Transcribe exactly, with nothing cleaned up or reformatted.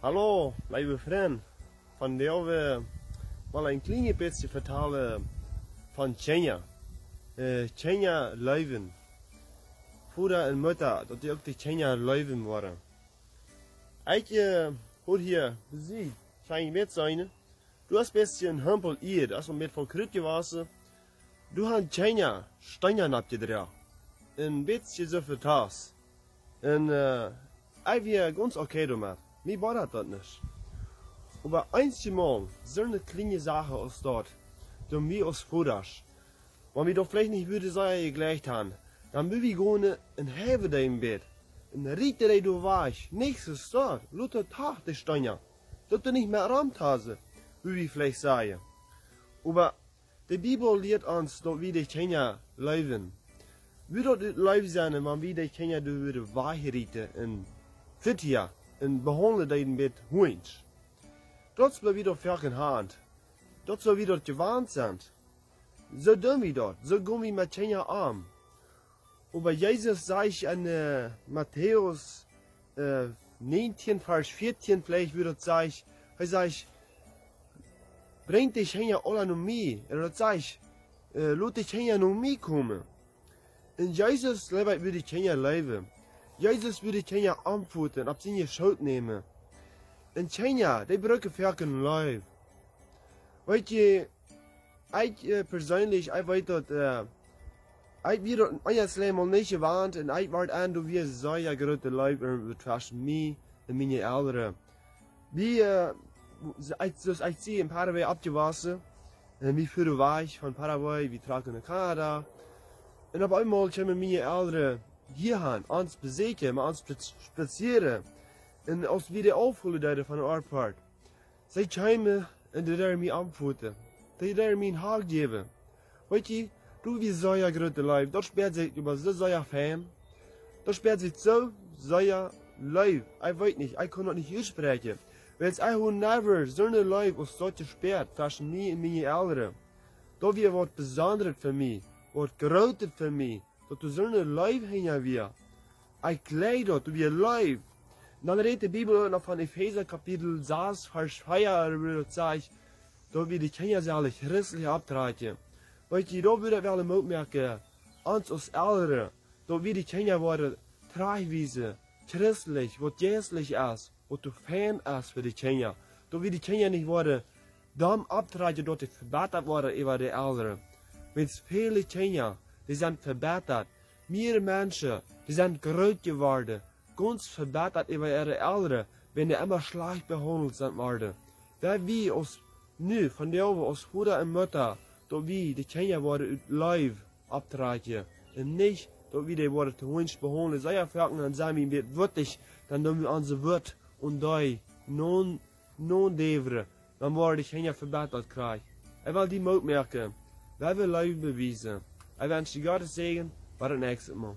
Hallo, leewe Frind. Vondoag well ekj een kjlien bät vetalen von Kjinja. Äh, Kjinja leewen. Voda un Mutta, daut dee uk de Kjinja leewen woaren. Ekj, äh, hia, see, kjeen Witz sennen. Du hast een bät Humpel Ieed, du hast een bät von Krut jewossen. Du hast Kjinja Steena nopp jedroagen. Een bät soo vetast. Un, äh, ekj wia gaunz okay doamet. Mie bodat daut nich. Oba eenjemol, soone kjliene Sachen aus daut, doonen wie aus Vodasch. Wan wie daut veleicht nich wudden sea jejlikjt haben, dan wudden wie gonen un häwen dee een bät. Un rieten dee doa wajch, nich soo stoakj, lot daut doch de Steena. Daut dee nich mea romtausen, wudden wie veleicht sajen. Oba de Bibel lieet ons, daut wie de Kjinja leewen. Wudd daut leew sennen, wan wie de Kjinja doa wudden wajchrieten un fitja un behaundlen dee een bät huensch. Daut es woo wie daut foaken haben. Daut es woo wie daut jewant sent. Soo doonen wie daut. Soo gonen wie met Kjinja om. Oba Jesus sajcht en, äh, Matäus, äh, näajentieen, Varsch vieetieen, veleicht wudd daut sajen, hee sajcht: "Brinjt de Kjinja aula no mie." Un daut sajcht, äh, "Lot de Kjinja no mie komen." Un Jesus leeft, wudd de Kjinja leewen. Jesus wudd de Kjinja omfaten, opp siene Schoot nämen. Un Kjinja, dee brucken foaken Leew. Weet jie, ekj, äh, perseenlich, ekj weet daut, äh, ekj wia daut een ieescht Läwen aul nich jewant un ekj wort aun, doa wia sea groote Leew tweschen mie un miene Elren. Wie, äh, ekj, soo aus ekj säd, en Paraguay oppjewossen, un wie fuaren wajch von Paraguay, wie trocken no Kanada. Un opp eemol kjeemen miene Elren hia aun, ons besieekjen, met ons spa-, spazieren. Un aus wie dee aufholen deeden von de Airport, see kjeemen un dee deeden mie omfaten. Dee deeden mie een Hug jäwen. Weet jie, doa wia sea groote Leew. Daut spieed sikj oba soo sea fein. Daut spieed sikj soo sea leew. Ekj weet nich, ekj kaun daut nich utspräakjen. Wiels ekj hab never soone Leew aus daut jespieet tweschen mie un miene Elren. Daut wia waut Besondret fa mie, waut Grootet fa mie. Daut doa soone Leew hinja wia. Ekj jlikj daut, doa wia Leew. Un dan rät de Bibel uk noch von Efeesa Kapitel sas, Varsch vea, wua daut sajcht, daut wie de Kjinja sellen christlich opptrakjen. Weet jie, doa wudd ekj wellen Moot moaken, ons aus Elren, daut wie de Kjinja woaren trajchtwiesen, christlich, waut jeistlich es, waut doa fein es fa de Kjinja. Daut wie de Kjinja nich woaren doamet opptrakjen, daut dee vebittat woaren äwa de Elren. Wiels väle Kjinja, dee sent vebittat. Mea Menschen, dee sent groot jeworden, gaunz vebittat äwa äare Elren, wan dee emma schlajcht behaundelt sent worden. Wan wie ons nu, vondoag aus Voda un Mutta, daut wie de Kjinja woaren ut Leew opptrakjen. Un nich, daut wie dee woaren too huensch behaundlen. Sea foaken dan sent wie een bät wutich, dan doonen wie onse Wut aun dee no, no däwren, dan woaren de Kjinja vebittat krakjt. Ekj well die Moot moaken, wie wellen Leew bewiesen. Ekj wensch die Gott sienen Säajen, bat daut näakjste Mol.